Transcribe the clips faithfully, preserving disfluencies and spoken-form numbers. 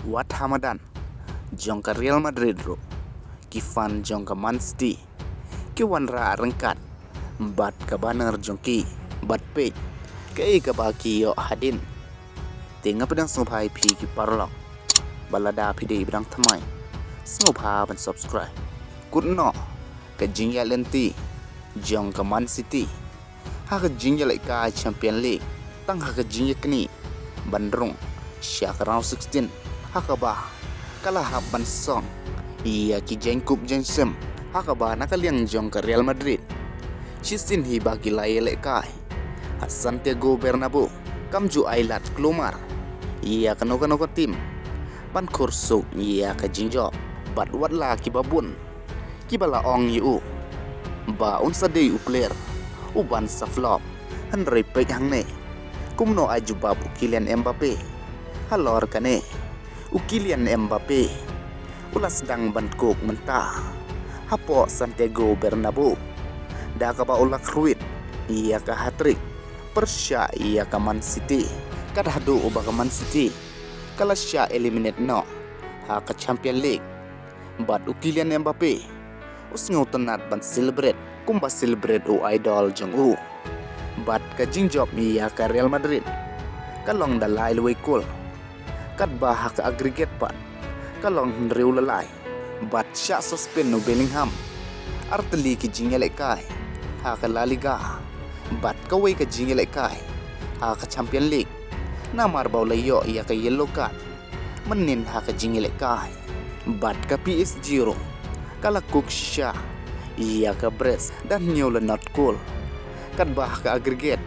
Wat ha madan jong ka Real Madrid ruh, ki fan jong ka Man City ki wanrah ryngkat bad ka banner jong ki bad peit kaei kaba ki ïoh hadien. Te nga pdiang sngewbha ïa phi ki paralok ba lada phi dei ba dang thymmai, sngewbha ban subscribe. Kut noh ka jingïaid lynti jong ka Man City ha ka jingïalehkai Champion League, tang ha ka jingïaknieh ban rung sha ka round sixteen, ha kaba ka la hap ban song ïa ki jingkup jingsem, ha kaba na ka liang jong ka Real Madrid, shisien hi ba ki la ïalehkai ha Santiago Bernabeu, kam ju ai lad kulmar ïa kano kano ka tim ban khursuk ïa ka jingjop. Bad wat la kiba bun kiba la ong ïa u ba un sa dei u player uban sa flop, hynrei peit hangne kumno ai jubab u Kylian Mbappe. Halor kane, u Kylian Mbappe u la sdang ban kuk mynta hapoh Santiago Bernabeu, da kaba u la khrwit ïa ka hat-trick pyrshah ïa ka Man City, kat haduh uba ka Man City ka la shah eliminate noh ha ka Champion League. Bad u Kylian Mbappe u sngewtynnat ban celebrate kumba celebrate u idol jong u. Bad ka jingjop ïa ka Real Madrid ka long da lai lawei kol, katba ha ka aggregate pat ka long hynriew la lai. Bad shah suspend u Bellingham artylli ki jingïalehkai ha ka La Liga bad kawei ka jingïalehkai ha ka Champion League, namar ba u la ïoh ïa ka yellow card mynnin ha ka jingïalehkai. Bad ka P S G ruh ka la kuk shisha ïa ka Brest da hynñiew la nod kol, katba ha ka aggregate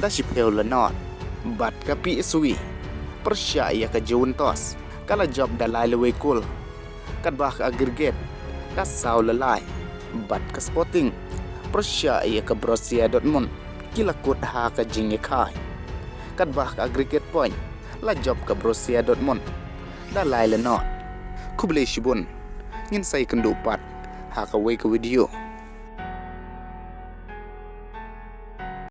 da shiphew la nod. Bad ka P S V pyrshah ïa ka Juventus ka la jop da lai lawei kol, katba ha ka aggregate da saw la lai. Bad ka Sporting pyrshah ïa ka Borussia Dortmund ki la kut ha ka jingïakhai, katba ha ka aggregate point la jop ka Borussia Dortmund da lai la nod. Khublei shibun, ngin sa ïakynduh pat ha kawei ka video.